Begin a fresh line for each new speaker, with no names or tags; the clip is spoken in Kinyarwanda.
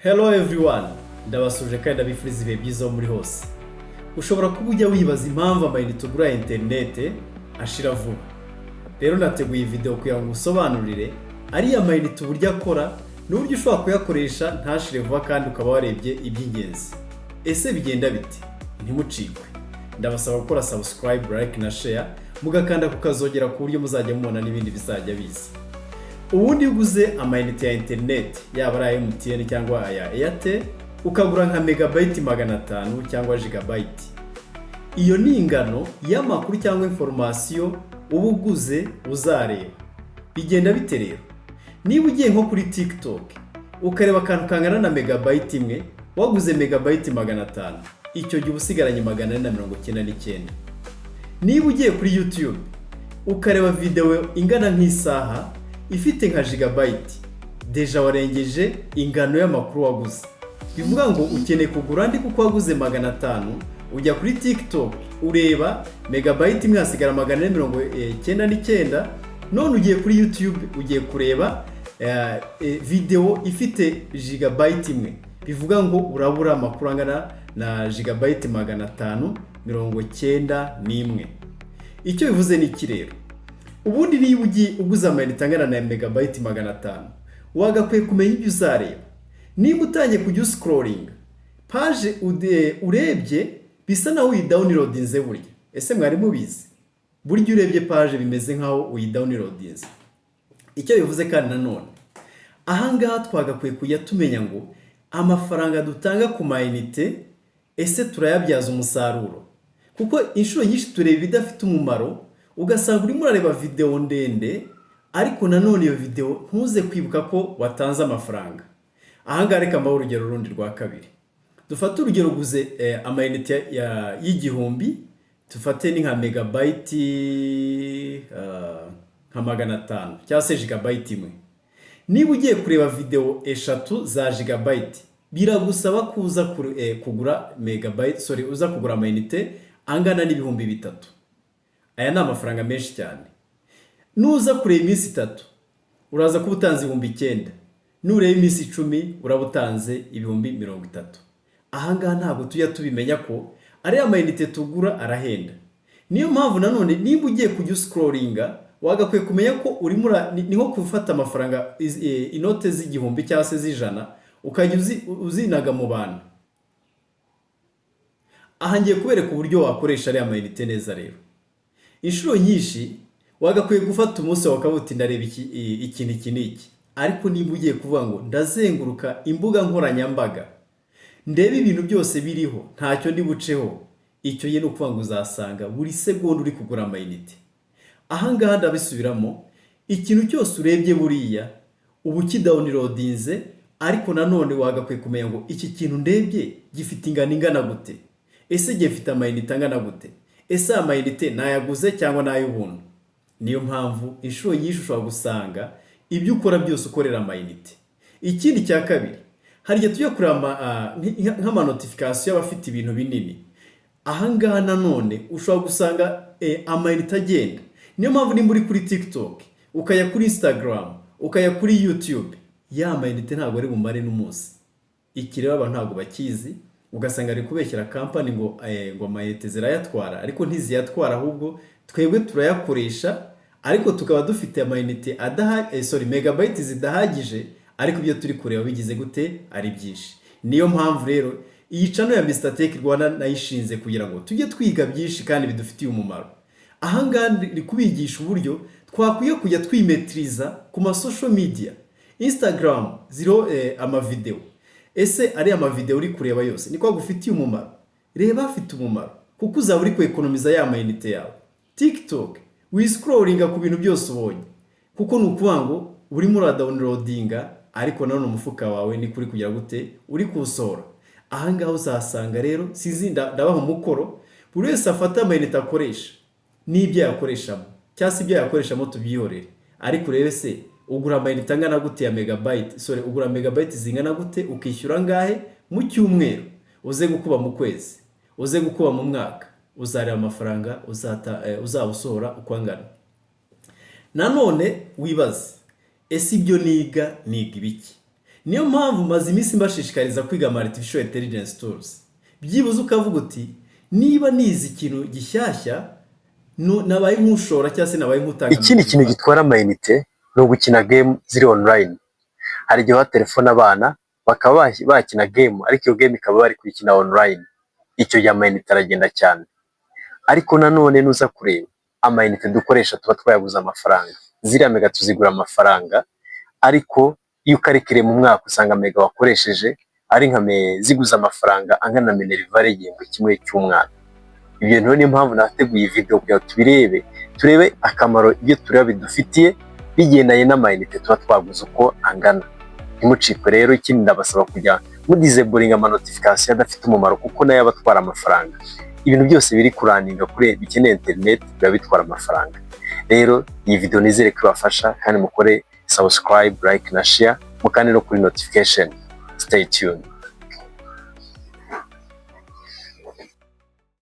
Hello everyone, ndabasuje kandi ndabifuriza ibihe byiza aho muri hose. Ushobora kuba ujya wibaza impamvu amayinite ugura ya interinete ashira vuba. Rero nateguye video kugira ngo usobanurire ariya mayinite uburyo akora n'uburyo ushobora kuyakoresha ntashire vuba kandi ukaba warebye iby'ingenzi. Ese bigenda bite? Ntimucikwe. Ndabasaba gukora subscribe, like na share, mugakanda kukazogera ku buryo muzajya mubona n'ibindi bizajya biza. Ubundi iyo uguze amayinite ya interineti, yaba ari aya MTN cyangwa aya Airtel, ukagura nka megabyte 500 cyangwa gigabyte, iyo ni ingano y'amakuru cyangwa information uba uguze uzareba. Bigenda bite rero? Niba ugiye nko kuri TikTok ukareba akantu kangana na megabyte 1, waguze megabyte 500, icyo gihe uba usigaranye 499. Niba ugiye kuri YouTube ukareba videwo ingana nk'isaha ifite nka gigabyte, déjà warengeje ingano y'amakuru waguze. Bivuga ngo ukeneye kugura andi kuko waguze 500, ujya kuri TikTok ureba megabyte 1, hasigara 499. None ugiye kuri YouTube ugiye kureba videwo ifite gigabyte 1, bivuga ngo urabura amakuru angana na gigabyte 591. Icyo bivuze ni iki rero? Ubundi niba ugiye uguze amayinite angana na megabyte 500, wagakwiye kumenya ibyo uzareba. Niba utangiye kujya uscrollinga page urebye, bisa naho uyidownloadinze burya. Ese mwari mubizi? Burya urebye page bimeze nkaho uyidownloadinze. Icyo bivuze kandi nanone, ahangaha twagakwiye kujya tumenya ngo amafaranga dutanga ku mayinite, ese turayabyaza umusaruro? Kuko inshuro nyinshi tureba ibidafite umumaro, ugasanga urimo urareba videwo ndende, ariko nanone iyo videwo ntuze kwibuka ko watanze amafaranga. Ahangaha reka mbahe urugero rundi rwa kabiri. Dufate urugero, uguze amayinite y'1000, dufate ni nka megabyte nka 500 cyangwa se gigabyte 1. Niba ugiye kureba videwo eshatu za gigabyte, biragusaba kuza kugura megabyte, sorry, uza kugura amayinite angana n'3000. Aya ni amafaranga menshi cyane. Nuza kureba iminsi 3, uraza kuba utanze 9000. Nureba iminsi 10, uraba utanze 30,000. Ahangaha ntabwo tujya tubimenya ko ariya mayinite tugura arahenda. Niyo mpamvu nanone niba ugiye kujya uscrollinga, wagakwiye kumenya ko urimo ni nko gufata amafaranga, inote z'igihumbi cyangwa se z'ijana, ukajya uzinaga mu bantu. Aha ngiye kubereka uburyo wakoresha ariya mayinite neza. Rero inshuro nyinshi wagakwiye gufata umunsi wawe ukavuga uti: "Ndareba ikintu iki n'iki." Ariko niba ugiye kuvuga ngo ndazenguruka imbuga nkoranyambaga, ndebe ibintu byose biriho, ntacyo ndi buceho, icyo gihe ni ukuvuga ngo uzasanga buri segonda uri kugura amayinite. Ahangaha ndabisubiramo, ikintu cyose urebye buriya uba ukidownloadinze. Ariko nanone wagakwiye kumenya ngo iki kintu ndebye gifite ingano ingana gute? Ese gifite amayinite angana gute? Ese aya mayinite nayaguze cyangwa ni ay'ubuntu? Niyo mpamvu inshuro nyinshi ushobora gusanga ibyo ukora byose ukorera amayinite. Ikindi cya kabiri, hari igihe tujya kureba nk'amanotification aba afite ibintu binini. Ahangaha nanone ushobora gusanga amayinite agenda. Niyo mpamvu nimba uri kuri TikTok, ukajya kuri Instagram, ukajya kuri YouTube, ya mayinite ntabwo ari bumare n'umunsi. Iki rero abantu ntabwo bakizi, ugasanga ari kubeshyera company ngo amayinite zirayatwara, ariko ntiziyatwara, ahubwo twebwe turayakoresha, ariko tukaba dufite amayinite adaha, sorry, megabyte zidahagije, ariko ibyo turi kureba bigize gute? Ari byinshi. Niyo mpamvu rero iyi channel ya Mr Tech Rwanda nayishinze kugira ngo tujye twiga byinshi kandi bidufitiye umumaro. Ahangaha ndi kubigisha uburyo twakwiye kujya twimaîtriza ku ma social media. Instagram ziriho amavideo. Ese ariya mavideo uri kureba yose niko agufitiye umumaro? Reba afite umumaro, kuko uzaba uri kwekonomiza ya mayinite yawe. TikTok, wiscrollinga ku bintu byose ubonye, kuko ni ukuvuga ngo urimo uradownloadinga, ariko nanone umufuka wawe ni kuri kugira gute? Uri kuwusohora. Ahangaha uzasanga rero, sizi, ndabaha umukoro: buri wese afate amayinite akoresha n'ibyo yakoreshamo, cyangwa se ibyo yakoreshamo tubyihorere, ariko urebe se ugura amayinite angana gute ya megabyte, sorry, ugura megabyte zingana gute, ukishyura angahe mu cyumweru, uze gukuba mu kwezi, uze gukuba mu mwaka, uzareba amafaranga uzaba usohora uko angana. Nanone wibaze: ese ibyo niga, niga ibiki? Niyo mpamvu maze iminsi mbashishikariza kwiga ama artificial intelligence tools. Byibuze ukavuga uti: "Niba nize ikintu gishyashya, nabaye nk'ushora cyangwa se nabaye nk'utanga."
Ikindi kintu gitwara amayinite ni ugukina game ziri online. Hari igihe uha telefone abana bakaba bakina game, ariko iyo game ikaba bari kuyikina online. Icyo gihe amayinite aragenda cyane. Ariko nanone nuza kureba amayinite dukoresha, tuba twayaguze amafaranga. Ziriya mega tuzigura amafaranga, ariko iyo ukarikiriye mu mwaka usanga mega wakoresheje ari nka ziguze amafaranga angana na minerval y'igihembwe kimwe cy'umwana. Ibyo bintu niyo mpamvu nateguye iyi video kugira ngo tubirebe, turebe akamaro ibyo tureba bidufitiye bigendanye n'amayinite tuba twaguze uko angana. Ntimucikwe rero. Ikindi, ndabasaba kujya mudisablinga ama notification adafite umumaro, kuko nayo aba atwara amafaranga. Ibintu byose biri kurunninga kuri bikeneye internet biba bitwara amafaranga. Rero iyi video nizere ko ibafasha, kandi mukore subscribe, like na share, mukande no kuri notification. Stay tuned.